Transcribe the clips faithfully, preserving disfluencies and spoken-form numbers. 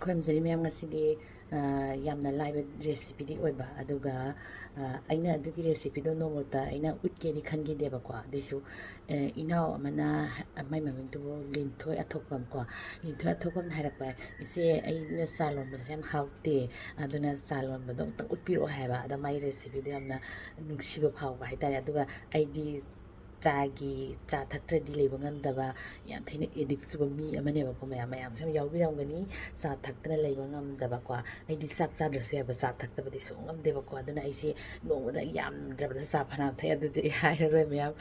ꯈꯨꯔꯨꯝꯖꯔꯤ ꯃꯌꯥꯝ, ꯉꯁꯤꯗꯤ, ꯑ, ꯌꯥꯝꯅ ꯂꯥꯏꯕ recipeꯗꯤ ꯑꯣꯏꯕ, ꯑꯗꯨꯒ, ꯑ, ꯑꯩꯅ ꯑꯗꯨꯒꯤ recipeꯗꯣ ꯅꯣꯡꯃꯇ ꯑꯩꯅ ꯎꯠꯀꯦꯗꯤ ꯈꯟꯈꯤꯗꯦꯕꯀꯣ꯫ ꯑꯗꯨꯏꯁꯨ, ꯑ, ꯏꯅꯥꯎ ꯑꯃꯅ, ꯃꯥꯏ ꯃꯃꯤꯡꯗꯨꯕꯨ ꯂꯤꯟꯊꯣꯏ ꯑꯊꯣꯛꯄꯝ ꯀꯣ, ꯂꯤꯟꯊꯣꯏ ꯑꯊꯣꯛꯄꯝꯅ ꯍꯥꯏꯔꯛꯄ, "ꯏꯆꯦ, ꯑꯩꯅ ꯆꯥ ꯂꯣꯟꯕꯁꯦ ꯌꯥꯝ ꯍꯥꯎꯇꯦ, ꯑꯗꯨꯅ ꯆꯥ ꯂꯣꯟꯕꯗꯣ ꯑꯝꯇ ꯎꯠꯄꯤꯔꯛꯑꯣ" ꯍꯥꯏꯕ꯫ ꯑꯗ ꯃꯥꯏ recipeꯗꯣ ꯌꯥꯝꯅ ꯅꯨꯡꯁꯤꯕ ꯐꯥꯎꯕ ꯍꯥꯏꯇꯥꯔꯦ꯫ ꯑꯗꯨꯒ ꯑꯩꯗꯤ ꯆꯥꯒꯤ, ꯆꯥ ꯊꯛꯇ꯭ꯔꯗꯤ ꯂꯩꯕ ꯉꯝꯗꯕ, ꯌꯥꯝ ꯊꯤꯅ addict ꯆꯨꯕ ꯃꯤ ꯑꯃꯅꯦꯕꯀꯣ꯫ ꯃꯌꯥꯝ, ꯃꯌꯥꯝꯁꯨ ꯌꯥꯝ ꯌꯥꯎꯕꯤꯔꯝꯒꯅꯤ, ꯆꯥ ꯊꯛꯇꯅ ꯂꯩꯕ ꯉꯝꯗꯕꯀꯣ꯫ ꯑꯩꯗꯤ ꯆꯥꯛ ꯆꯥꯗ꯭ꯔꯁꯨ ꯌꯥꯕ, ꯆꯥ ꯊꯛꯇꯕꯗꯤ ꯁꯨꯡꯉꯝ ꯉꯝꯗꯦꯕꯀꯣ꯫ ꯑꯗꯨꯅ ꯑꯩꯁꯦ ꯅꯣꯡꯃꯗ ꯌꯥꯝꯗ꯭ꯔꯕꯗ ꯆꯥ ꯐꯅꯌꯥꯝ ꯊꯛꯑꯦ, ꯑꯗꯨꯗꯤ ꯑꯩ ꯍꯥꯏꯔꯔꯣꯏ ꯃꯌꯥꯝ꯫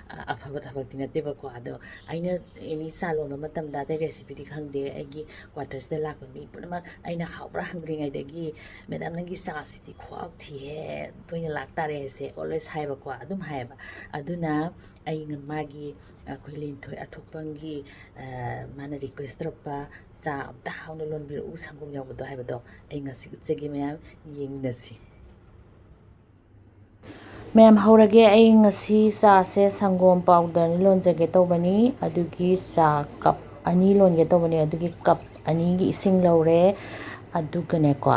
ꯑ, ꯑꯐꯕ ꯊꯕꯛꯇꯤ ꯅꯠꯇꯦꯕꯀꯣ꯫ ꯑꯗꯣ ꯑꯩꯅ any ꯆꯥ ꯂꯣꯟꯕ ꯃꯇꯝꯗ, ꯑꯇꯩ recipeꯗꯤ ꯈꯪꯗꯦ, ꯑꯩꯒꯤ quartersꯇ ꯂꯥꯛꯄ ꯃꯤ ꯄꯨꯝꯅꯃꯛ ꯑꯩꯅ ꯍꯥꯎꯕ꯭ꯔꯥ ꯍꯪꯗ꯭ꯔꯤꯉꯩꯗꯒꯤ, "Madam, ꯅꯪꯒꯤ ꯆꯥꯁꯤꯗꯤ ꯈꯨꯍꯥꯎ ꯊꯤꯍꯦ, ꯇꯣꯏꯅ ꯂꯥꯛꯇꯥꯔꯦ" ꯍꯥꯏꯁꯦ always ꯍꯥꯏꯌꯦꯕꯀꯣ, ꯑꯗꯨꯝ ꯍꯥꯏꯌꯦꯕ꯫ ꯑꯗꯨꯅ ꯑꯩ ꯃꯥꯒꯤ, ꯑꯩꯈꯣꯏ ꯂꯤꯟꯊꯣꯏ ꯑꯊꯣꯛꯄꯝꯒꯤ, ꯑ, ꯃꯥꯅ request ꯇꯧꯔꯛꯄ, "ꯆꯥ ꯑꯝꯇ ꯍꯥꯎꯅ ꯂꯣꯟꯕꯤꯔꯛꯎ, ꯁꯪꯒꯣꯝ ꯌꯥꯎꯕꯗꯣ" ꯍꯥꯏꯕꯗꯣ ꯑꯩ ꯉꯁꯤ ꯎꯠꯆꯒꯦ ꯃꯌꯥꯝ, ꯌꯦꯡꯃꯤꯟꯅꯁꯤ꯫ ꯃꯌꯥꯝ, ꯍꯧꯔꯒꯦ꯫ ꯑꯩ ꯉꯁꯤ ꯆꯥꯁꯦ ꯁꯪꯒꯣꯝ powderꯅ ꯂꯣꯟꯖꯒꯦ ꯇꯧꯕꯅꯤ꯫ ꯑꯗꯨꯒꯤ ꯆꯥ cup ꯑꯅꯤ ꯂꯣꯟꯒꯦ ꯇꯧꯕꯅꯤ꯫ ꯑꯗꯨꯒꯤ cup ꯑꯅꯤꯒꯤ ꯏꯁꯤꯡ ꯂꯧꯔꯦ꯫ ꯑꯗꯨꯒꯅꯦꯀꯣ,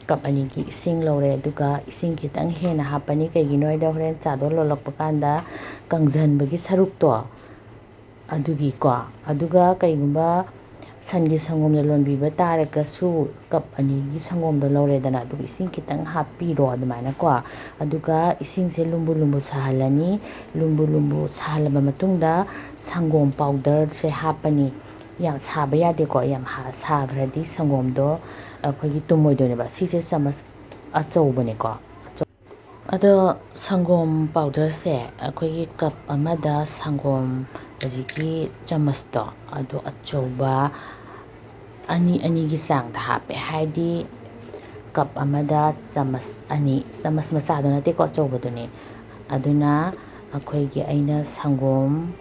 cup ꯑꯅꯤꯒꯤ ꯏꯁꯤꯡ ꯂꯧꯔꯦ꯫ ꯑꯗꯨꯒ ꯏꯁꯤꯡ ꯈꯤꯇꯪ ꯍꯦꯟꯅ ꯍꯥꯞꯄꯅꯤ꯫ ꯀꯩꯒꯤꯅꯣ ꯍꯥꯏꯗ ꯍꯣꯔꯦꯟ ꯆꯥꯗꯣ ꯂꯣꯜꯂꯛꯄ ꯀꯥꯟꯗ ꯀꯪꯖꯟꯕꯒꯤ ꯁꯔꯨꯛꯇꯣ, ꯑꯗꯨꯒꯤꯀꯣ꯫ ꯑꯗꯨꯒ ꯀꯩꯒꯨꯝꯕ ꯁꯟꯒꯤ ꯁꯪꯒꯣꯝꯅ ꯂꯣꯟꯕꯤꯕ ꯇꯥꯔꯒꯁꯨ, cup ꯑꯅꯤꯒꯤ ꯁꯪꯒꯣꯝꯗꯣ ꯂꯧꯔꯦꯗꯅ, ꯑꯗꯨꯒ ꯏꯁꯤꯡ ꯈꯤꯇꯪ ꯍꯥꯞꯄꯤꯔꯣ ꯑꯗꯨꯃꯥꯏꯅꯀꯣ꯫ ꯑꯗꯨꯒ ꯏꯁꯤꯡꯁꯦ ꯂꯨꯝꯕꯨ ꯂꯨꯝꯕꯨ ꯁꯥꯍꯜꯂꯅꯤ꯫ ꯂꯨꯝꯕꯨ ꯂꯨꯝꯕꯨ ꯁꯥꯍꯜꯂꯕ ꯃꯇꯨꯡꯗ ꯁꯪꯒꯣꯝ powderꯁꯦ ꯍꯥꯞꯄꯅꯤ꯫ ꯌꯥꯝ ꯁꯥꯕ ꯌꯥꯗꯦꯀꯣ, ꯌꯥꯝ ꯍꯥ-, ꯁꯥꯈ꯭ꯔꯗꯤ ꯁꯪꯒꯣꯝꯗꯣ ꯑꯩꯈꯣꯏꯒꯤ ꯇꯨꯝꯃꯣꯏꯗꯣꯏꯅꯦꯕ꯫ ꯁꯤꯁꯦ ꯆꯥꯃꯁ ꯑꯆꯧꯕꯅꯦꯀꯣ꯫ ꯑꯗꯣ ꯁꯪꯒꯣꯝ powderꯁꯦ ꯑꯩꯈꯣꯏꯒꯤ cup ꯑꯃꯗ ꯁꯪꯒꯣꯝ ꯍꯧꯖꯤꯛꯀꯤ ꯆꯥꯃꯁꯇꯣ, ꯑꯗꯣ ꯑꯆꯧꯕ ꯑꯅꯤ, ꯑꯅꯤꯒꯤ ꯆꯥꯡꯗ ꯍꯥꯞꯄꯦ꯫ ꯍꯥꯏꯗꯤ cup ꯑꯃꯗ ꯆꯥꯃꯁ ꯑꯅꯤ, ꯆꯥꯃꯁ ꯃꯆꯥꯗꯣ ꯅꯠꯇꯦꯀꯣ, ꯑꯆꯧꯕꯗꯨꯅꯤ꯫ ꯑꯗꯨꯅ ꯑꯩꯈꯣꯏꯒꯤ, ꯑꯩꯅ ꯁꯪꯒꯣꯝ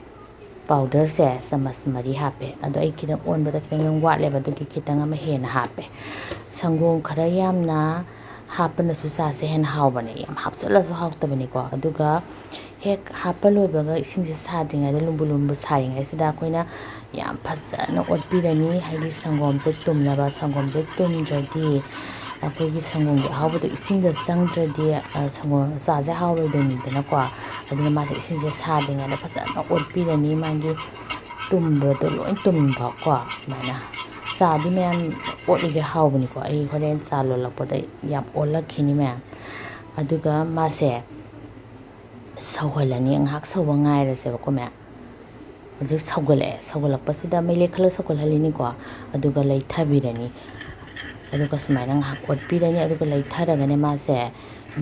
powderꯁꯦ ꯆꯥꯃꯁ ꯃꯔꯤ ꯍꯥꯞꯄꯦ꯫ ꯑꯗꯣ ꯑꯩ ꯈꯤꯇꯪ ꯑꯣꯟꯕꯗ ꯈꯤꯇꯪ ꯌꯥꯝ ꯋꯥꯠꯂꯦꯕ, ꯑꯗꯨꯒꯤ ꯈꯤꯇꯪ ꯑꯃ ꯍꯦꯟꯅ ꯍꯥꯞꯄꯦ꯫ ꯁꯪꯒꯣꯝ ꯈꯔ ꯌꯥꯝꯅ ꯍꯥꯞꯄꯅꯁꯨ ꯆꯥꯁꯦ ꯍꯦꯟꯅ ꯍꯥꯎꯕꯅꯦ, ꯌꯥꯝ ꯍꯥꯞꯆꯜꯂꯁꯨ ꯍꯥꯎꯇꯕꯅꯤꯀꯣ꯫ ꯑꯗꯨꯒ ꯍꯦꯛ ꯍꯥꯞꯄ ꯂꯣꯏꯕꯒ ꯏꯁꯤꯡꯁꯦ ꯁꯥꯗ꯭ꯔꯤꯉꯩꯗ, ꯂꯨꯝꯕꯨ ꯂꯨꯝꯕꯨ ꯁꯥꯔꯤꯉꯩꯁꯤꯗ ꯑꯩꯈꯣꯏꯅ ꯌꯥꯝ ꯐꯖꯅ ꯑꯣꯠꯄꯤꯔꯅꯤ꯫ ꯍꯥꯏꯗꯤ ꯁꯪꯒꯣꯝꯁꯦ ꯇꯨꯝꯅꯕ, ꯁꯪꯒꯣꯝꯁꯦ ꯇꯨꯝꯗ꯭ꯔꯗꯤ ꯑꯩꯈꯣꯏꯒꯤ ꯁꯪꯒꯣꯝꯒꯤ ꯑꯍꯥꯎꯕꯗꯣ ꯏꯁꯤꯡꯗ ꯆꯪꯗ꯭ꯔꯗꯤ, ꯑ, ꯁꯪꯒꯣꯝ ꯆꯥꯁꯦ ꯍꯥꯎꯔꯣꯏꯗꯣꯏꯅꯤꯗꯅꯀꯣ꯫ ꯑꯗꯨꯅ ꯃꯥꯁꯦ ꯏꯁꯤꯡꯁꯦ ꯁꯥꯗ꯭ꯔꯤꯉꯩꯗ ꯐꯖꯅ ꯑꯣꯠꯄꯤꯔꯅꯤ꯫ ꯃꯥꯒꯤ ꯇꯨꯝꯕꯗꯣ ꯂꯣꯏ ꯇꯨꯝꯕꯀꯣ꯫ ꯁꯨꯃꯥꯏꯅ ꯆꯥꯗꯤ ꯃꯌꯥꯝ ꯑꯣꯠꯂꯤꯒꯩ ꯍꯥꯎꯕꯅꯤꯀꯣ꯫ ꯑꯩ ꯍꯣꯔꯦꯟ ꯆꯥ ꯂꯣꯜꯂꯛꯄꯗ ꯌꯥꯝ ꯑꯣꯜꯂꯛꯈꯤꯅꯤ ꯃꯌꯥꯝ꯫ ꯑꯗꯨꯒ ꯃꯥꯁꯦ ꯁꯧꯍꯜꯂꯅꯤ꯫ ꯉꯥꯏꯍꯥꯛ ꯁꯧꯕ ꯉꯥꯏꯔꯁꯦꯕꯀꯣ ꯃꯌꯥꯝ꯫ ꯍꯧꯖꯤꯛ ꯁꯧꯒꯠꯂꯛꯑꯦ꯫ ꯁꯧꯒꯠꯂꯛꯄꯁꯤꯗ ꯃꯩ ꯂꯩꯈꯠꯂ ꯁꯧꯒꯠꯍꯜꯂꯤꯅꯤꯀꯣ꯫ ꯑꯗꯨꯒ ꯂꯩꯊꯕꯤꯔꯅꯤ꯫ ꯑꯗꯨꯒ ꯁꯨꯃꯥꯏꯅ ꯉꯥꯏꯍꯥꯛ ꯑꯣꯠꯄꯤꯔꯅꯤ꯫ ꯑꯗꯨꯒ ꯂꯩꯊꯔꯒꯅꯦ, ꯃꯥꯁꯦ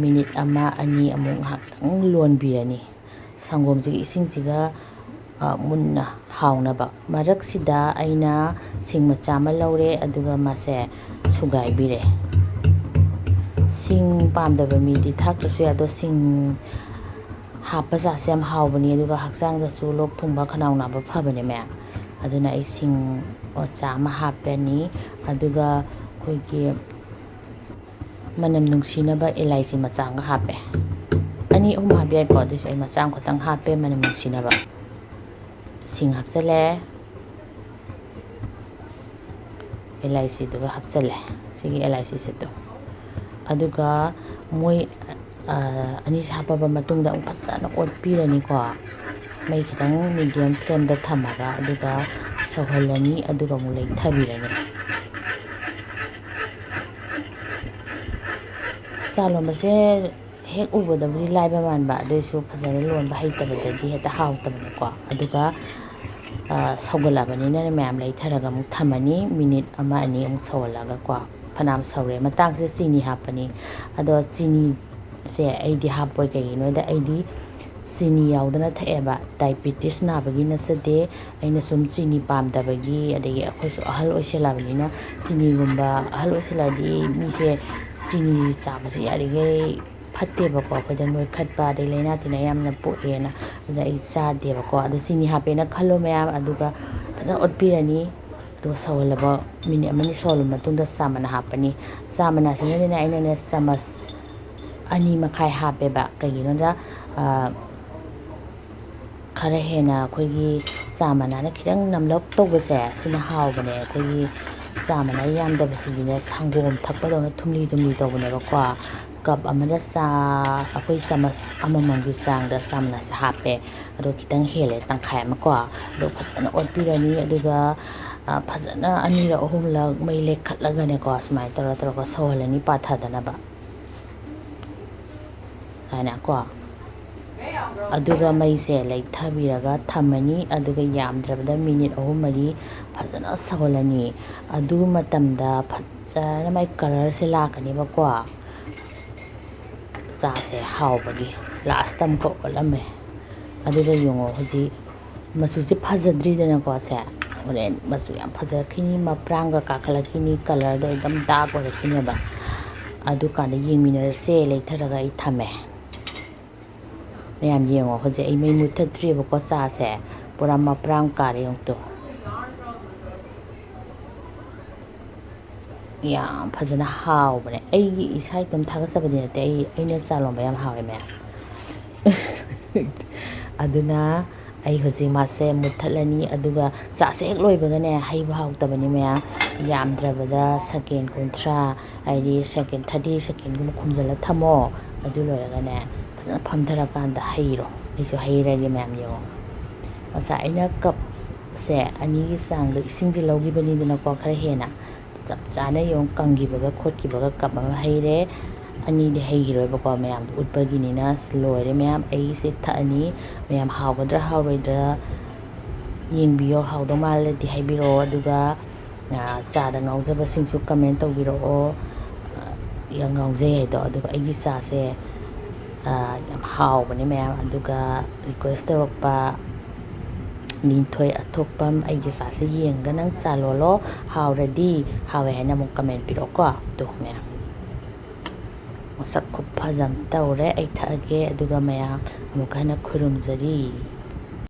ꯃꯤꯅꯤꯠ ꯑꯃ ꯑꯅꯤ ꯑꯃꯨꯛ ꯉꯥꯏꯍꯥꯛꯇꯪ ꯂꯣꯟꯕꯤꯔꯅꯤ꯫ ꯁꯪꯒꯣꯝꯁꯤꯒ ꯏꯁꯤꯡꯁꯤꯒ, ꯑ, ꯃꯨꯟꯅ ꯍꯥꯎꯅꯕ꯫ ꯃꯔꯛꯁꯤꯗ ꯑꯩꯅ ꯁꯤꯡ ꯃꯆꯥ ꯑꯃ ꯂꯧꯔꯦ, ꯑꯗꯨꯒ ꯃꯥꯁꯦ ꯁꯨꯒꯥꯏꯕꯤꯔꯦ꯫ ꯁꯤꯡ ꯄꯥꯝꯗꯕ ꯃꯤꯗꯤ ꯊꯥꯛꯇ꯭ꯔꯁꯨ ꯌꯥꯏ, ꯑꯗꯣ ꯁꯤꯡ ꯍꯥꯞꯄ ꯖꯥꯠꯁꯦ ꯌꯥꯝ ꯍꯥꯎꯕꯅꯤ, ꯑꯗꯨꯒ ꯍꯛꯆꯥꯡꯗꯁꯨ ꯂꯣꯛ ꯊꯨꯡꯕ, ꯈꯅꯥꯎ ꯅꯥꯕ ꯐꯕꯅꯦ ꯃꯌꯥꯝ꯫ ꯑꯗꯨꯅ ꯑꯩ ꯁꯤꯡ ꯃꯆꯥ ꯑꯃ ꯍꯥꯞꯄꯅꯤ, ꯑꯗꯨꯒ ꯑꯩꯈꯣꯏꯒꯤ ꯃꯅꯝ ꯅꯨꯡꯁꯤꯅꯕ ꯏꯂꯥꯏꯆꯤ ꯃꯆꯥ ꯑꯃꯒ ꯍꯥꯞꯄꯦ꯫ ꯑꯅꯤ ꯑꯍꯨꯝ ꯍꯥꯞꯄ ꯌꯥꯏꯀꯣ, ꯑꯗꯨꯏꯁꯨ ꯑꯩ ꯃꯆꯥ ꯑꯃꯈꯛꯇꯪ ꯍꯥꯞꯄꯦ ꯃꯅꯝ ꯅꯨꯡꯁꯤꯅꯕ꯫ ꯁꯤꯡ ꯍꯥꯞꯆꯜꯂꯦ, ꯏꯂꯥꯏꯆꯤꯗꯨꯒ ꯍꯥꯞꯆꯜꯂꯦ, ꯁꯤꯒꯤ ꯏꯂꯥꯏꯆꯤꯁꯤꯗꯣ꯫ ꯑꯗꯨꯒ ꯃꯣꯏ, ꯑ, ꯑꯅꯤꯁꯦ ꯍꯥꯞꯄꯕ ꯃꯇꯨꯡꯗ ꯑꯃꯨꯛ ꯐꯖꯅ ꯑꯣꯠꯄꯤꯔꯅꯤꯀꯣ꯫ ꯃꯩ ꯈꯤꯇꯪ medium flameꯗ ꯊꯝꯃꯒ, ꯑꯗꯨꯒ ꯁꯧꯍꯜꯂꯅꯤ, ꯑꯗꯨꯒ ꯑꯃꯨꯛ ꯂꯩꯊꯕꯤꯔꯅꯤ꯫ ꯆꯥ ꯂꯣꯟꯕꯁꯦ ꯍꯦꯛ ꯎꯕꯗꯕꯨꯗꯤ ꯂꯥꯏꯕ ꯃꯥꯟꯕ, ꯑꯗꯨꯏꯁꯨ ꯐꯖꯅ ꯂꯣꯟꯕ ꯍꯩꯇꯕꯗꯗꯤ ꯍꯦꯛꯇ ꯍꯥꯎꯇꯕꯅꯦꯀꯣ꯫ ꯑꯗꯨꯒ, ꯑ, ꯁꯧꯒꯠꯂꯕꯅꯤꯅ ꯃꯌꯥꯝ ꯂꯩꯊꯔꯒ ꯑꯃꯨꯛ ꯊꯝꯃꯅꯤ, ꯃꯤꯅꯤꯠ ꯑꯃ ꯑꯅꯤ ꯑꯃꯨꯛ ꯁꯧꯍꯜꯂꯒꯀꯣ꯫ ꯐꯅꯌꯥꯝ ꯁꯧꯔꯦ꯫ ꯃꯇꯥꯡꯁꯤꯗ ꯆꯤꯅꯤ ꯍꯥꯞꯄꯅꯤ꯫ ꯑꯗꯣ ꯆꯤꯅꯤꯁꯦ ꯑꯩꯗꯤ ꯍꯥꯞꯄꯣꯏ, ꯀꯩꯒꯤꯅꯣꯗ ꯑꯩꯗꯤ ꯆꯤꯅꯤ ꯌꯥꯎꯗꯅ ꯊꯛꯑꯦꯕ꯫ Diabetes ꯅꯥꯕꯒꯤ ꯅꯠꯆꯗꯦ, ꯑꯩꯅ ꯁꯨꯝ ꯆꯤꯅꯤ ꯄꯥꯝꯗꯕꯒꯤ, ꯑꯗꯒꯤ ꯑꯩꯈꯣꯏꯁꯨ ꯑꯍꯜ ꯑꯣꯏꯁꯜꯂꯛꯑꯕꯅꯤꯅ ꯆꯤꯅꯤꯒꯨꯝꯕ, ꯑꯍꯜ ꯑꯣꯏꯁꯜꯂꯛꯑꯗꯤ ꯃꯤꯁꯦ ꯆꯤꯅꯤ ꯆꯥꯕꯁꯦ ꯌꯥꯔꯤꯈꯩ ꯐꯠꯇꯦꯕꯀꯣ, ꯑꯩꯈꯣꯏꯗ ꯅꯣꯏꯈꯠꯄ ꯑꯗꯩ ꯂꯥꯏꯅꯥ ꯇꯤꯟꯅꯥ ꯌꯥꯝꯅ ꯄꯣꯛꯑꯦꯅ꯫ ꯑꯗꯨꯅ ꯑꯩ ꯆꯥꯗꯦꯕꯀꯣ꯫ ꯑꯗꯣ ꯆꯤꯅꯤ ꯍꯥꯞꯄꯦꯅ ꯈꯜꯂꯣ ꯃꯌꯥꯝ, ꯑꯗꯨꯒ ꯐꯖꯅ ꯑꯣꯠꯄꯤꯔꯅꯤ꯫ ꯑꯗꯨꯒ ꯁꯧꯍꯜꯂꯕ, ꯃꯤꯅꯤꯠ ꯑꯃꯅꯤ ꯁꯧꯍꯜꯂꯕ ꯃꯇꯨꯡꯗ ꯆꯥ ꯃꯅꯥ ꯍꯥꯞꯄꯅꯤ꯫ ꯆꯥ ꯃꯅꯥꯁꯤꯅꯅꯦ, ꯑꯩꯅꯅꯦ ꯆꯥꯃꯁ ꯑꯅꯤ ꯃꯈꯥꯏ ꯍꯥꯞꯄꯦꯕ꯫ ꯀꯩꯒꯤꯅꯣꯗ, ꯑ, ꯈꯔ ꯍꯦꯟꯅ ꯑꯩꯈꯣꯏꯒꯤ ꯆꯥ ꯃꯅꯥꯅ ꯈꯤꯇꯪ ꯅꯝꯂꯞ ꯇꯧꯕꯁꯦ, ꯁꯤꯅ ꯍꯥꯎꯕꯅꯦ꯫ ꯑꯩꯈꯣꯏꯒꯤ ꯆꯥ ꯃꯅꯥ ꯌꯥꯝꯗꯕꯁꯤꯗꯤꯅꯦ, ꯁꯪꯒꯣꯝ ꯊꯛꯄꯗꯧꯅ ꯊꯨꯝꯂꯤ ꯊꯨꯝꯂꯤ ꯇꯧꯕꯅꯦꯕꯀꯣ꯫ ꯀꯞ ꯑꯃꯗ ꯆꯥ, ꯑꯩꯈꯣꯏ ꯆꯥꯃꯁ ꯑꯃꯃꯝꯒꯤ ꯆꯥꯡꯗ ꯆꯥ ꯃꯅꯥꯁꯦ ꯍꯥꯞꯄꯦ꯫ ꯑꯗꯣ ꯈꯤꯇꯪ ꯍꯦꯜꯂꯦ, ꯇꯪꯈꯥꯏ ꯑꯃꯀꯣ꯫ ꯑꯗꯣ ꯐꯖꯅ ꯑꯣꯠꯄꯤꯔꯅꯤ꯫ ꯑꯗꯨꯒ, ꯑ, ꯐꯖꯅ ꯑꯅꯤꯔꯛ ꯑꯍꯨꯝꯂꯛ ꯃꯩ ꯂꯩꯈꯠꯂꯒꯅꯦꯀꯣ, ꯁꯨꯃꯥꯏꯅ ꯇꯧꯔ ꯇꯧꯔꯒ ꯁꯧꯍꯜꯂꯅꯤ, ꯄꯥꯊꯗꯅꯕ꯫ ꯍꯥꯏꯅꯀꯣ꯫ ꯑꯗꯨꯒ ꯃꯩꯁꯦ ꯂꯩꯊꯕꯤꯔꯒ ꯊꯝꯃꯅꯤ꯫ ꯑꯗꯨꯒ ꯌꯥꯝꯗ꯭ꯔꯕꯗ ꯃꯤꯅꯤꯠ ꯑꯍꯨꯝ ꯃꯔꯤ ꯐꯖꯅ ꯁꯧꯍꯜꯂꯅꯤ꯫ ꯑꯗꯨ ꯃꯇꯝꯗ ꯐꯖꯅ ꯃꯥꯏ ꯀꯂꯔꯁꯦ ꯂꯥꯛꯀꯅꯦꯕꯀꯣ꯫ ꯆꯥꯁꯦ ꯍꯥꯎꯕꯒꯤ ꯂꯥꯁꯇ ꯑꯃꯨꯛꯀ ꯑꯣꯠꯂꯝꯃꯦ꯫ ꯑꯗꯨꯒ ꯌꯦꯡꯉꯣ, ꯍꯧꯖꯤꯛ ꯃꯆꯨꯁꯦ ꯐꯖꯗ꯭ꯔꯤꯗꯅꯀꯣ꯫ ꯁꯦ ꯍꯣꯔꯦꯟ ꯃꯆꯨ ꯌꯥꯝ ꯐꯖꯔꯛꯈꯤꯅꯤ, ꯃꯄ꯭ꯔꯥꯡꯒ ꯀꯥꯈꯠꯂꯛꯈꯤꯅꯤ, ꯀꯂꯔꯗꯣ ꯑꯗꯨꯝ ꯗꯥꯔꯛ ꯑꯣꯏꯔꯛꯈꯤꯅꯦꯕ꯫ ꯑꯗꯨꯀꯥꯟꯗ ꯌꯦꯡꯃꯤꯟꯅꯔꯁꯦ꯫ ꯂꯩꯊꯔꯒ ꯑꯩ ꯊꯝꯃꯦ꯫ ꯃꯌꯥꯝ ꯌꯦꯡꯉꯣ, ꯍꯧꯖꯤꯛ ꯑꯩ ꯃꯩ ꯃꯨꯠꯊꯠꯇ꯭ꯔꯤꯕꯀꯣ꯫ ꯆꯥꯁꯦ ꯄꯨꯔꯥ ꯃꯄ꯭ꯔꯥꯡ ꯀꯥꯔꯦ ꯌꯦꯡꯉꯨ ꯇꯨ꯫ ꯌꯥꯝ ꯐꯖꯅ ꯍꯥꯎꯕꯅꯦ꯫ ꯑꯩꯒꯤ ꯏꯁꯥ ꯏꯇꯣꯝ ꯊꯥꯒꯠꯆꯕꯗꯤ ꯅꯠꯇꯦ, ꯑꯩ, ꯑꯩꯅ ꯆꯥ ꯂꯣꯟꯕ ꯌꯥꯝ ꯍꯥꯎꯋꯦ ꯃꯌꯥꯝ꯫ ꯑꯗꯨꯅ ꯑꯩ ꯍꯧꯖꯤꯛ ꯃꯥꯁꯦ ꯃꯨꯠꯊꯠꯂꯅꯤ꯫ ꯑꯗꯨꯒ ꯆꯥꯁꯦ ꯍꯦꯛ ꯂꯣꯏꯕꯒꯅꯦ, ꯍꯩꯕ ꯍꯥꯎꯇꯕꯅꯤ ꯃꯌꯥꯝ꯫ ꯌꯥꯝꯗ꯭ꯔꯕꯗ ꯁꯦꯀꯦꯟ ꯀꯨꯟꯊ꯭ꯔꯥ, ꯍꯥꯏꯗꯤ ꯁꯦꯀꯦꯟ ꯊꯥꯔꯇꯤ ꯁꯦꯀꯦꯟꯒꯨꯝꯕ ꯈꯨꯝꯖꯤꯜꯂ ꯊꯝꯃꯣ꯫ ꯑꯗꯨ ꯂꯣꯏꯔꯒꯅꯦ, ꯐꯖꯅ ꯐꯝꯊꯔꯀꯥꯟꯗ ꯍꯩꯔꯣ꯫ ꯑꯩꯁꯨ ꯍꯩꯔꯒꯦ ꯃꯌꯥꯝ, ꯌꯦꯡꯉꯣ꯫ ꯉꯁꯥꯏ ꯑꯩꯅ ꯀꯞꯁꯦ ꯑꯅꯤꯒꯤ ꯆꯥꯡꯗ ꯏꯁꯤꯡꯁꯦ ꯂꯧꯈꯤꯕꯅꯤꯗꯅꯀꯣ, ꯈꯔ ꯍꯦꯟꯅ꯫ ꯆꯞ ꯆꯥꯅ ꯌꯦꯡꯉꯣ, ꯀꯪꯈꯤꯕꯒ ꯈꯣꯠꯈꯤꯕꯒ ꯀꯞ ꯑꯃ ꯍꯩꯔꯦ꯫ ꯑꯅꯤꯗꯤ ꯍꯩꯈꯤꯔꯣꯏꯕꯀꯣ, ꯃꯌꯥꯝꯗꯣ ꯎꯠꯄꯒꯤꯅꯤꯅ꯫ ꯂꯣꯏꯔꯦ ꯃꯌꯥꯝ, ꯑꯩꯁꯦ ꯊꯛꯑꯅꯤ꯫ ꯃꯌꯥꯝ ꯍꯥꯎꯒꯗ꯭ꯔꯥ ꯍꯥꯎꯔꯣꯏꯗ꯭ꯔꯥ ꯌꯦꯡꯕꯤꯌꯣ, ꯍꯥꯎꯗꯧ ꯃꯥꯜꯂꯗꯤ ꯍꯥꯏꯕꯤꯔꯛꯑꯣ꯫ ꯑꯗꯨꯒ, ꯑ, ꯆꯥꯗ ꯉꯥꯎꯖꯕꯁꯤꯡꯁꯨ comment ꯇꯧꯕꯤꯔꯛꯑꯣ, ꯑ, ꯌꯥꯝ ꯉꯥꯎꯖꯩ ꯍꯥꯏꯗꯣ꯫ ꯑꯗꯨꯒ ꯑꯩꯒꯤ ꯆꯥꯁꯦ, ꯑ, ꯌꯥꯝ ꯍꯥꯎꯕꯅꯦ ꯃꯌꯥꯝ꯫ ꯑꯗꯨꯒ request ꯇꯧꯔꯛꯄ ꯂꯤꯟꯊꯣꯏ ꯑꯊꯣꯛꯄꯝ, "ꯑꯩꯒꯤ ꯆꯥꯁꯦ ꯌꯦꯡꯉꯒ ꯅꯪ ꯆꯥ ꯂꯣꯜꯂꯣ, ꯍꯥꯎꯔꯗꯤ", ꯍꯥꯎꯋꯦ ꯍꯥꯏꯅ ꯑꯃꯨꯛ comment ꯄꯤꯔꯛꯑꯣꯀꯣ꯫ ꯑꯗꯨ ꯃꯌꯥꯝ ꯃꯁꯛ ꯈꯨꯐꯖ ꯑꯃ ꯇꯧꯔꯦ꯫ ꯑꯩ ꯊꯛꯑꯒꯦ, ꯑꯗꯨꯒ ꯃꯌꯥꯝ ꯑꯃꯨꯛꯀ ꯍꯟꯅ ꯈꯨꯔꯨꯝꯖꯔꯤ꯫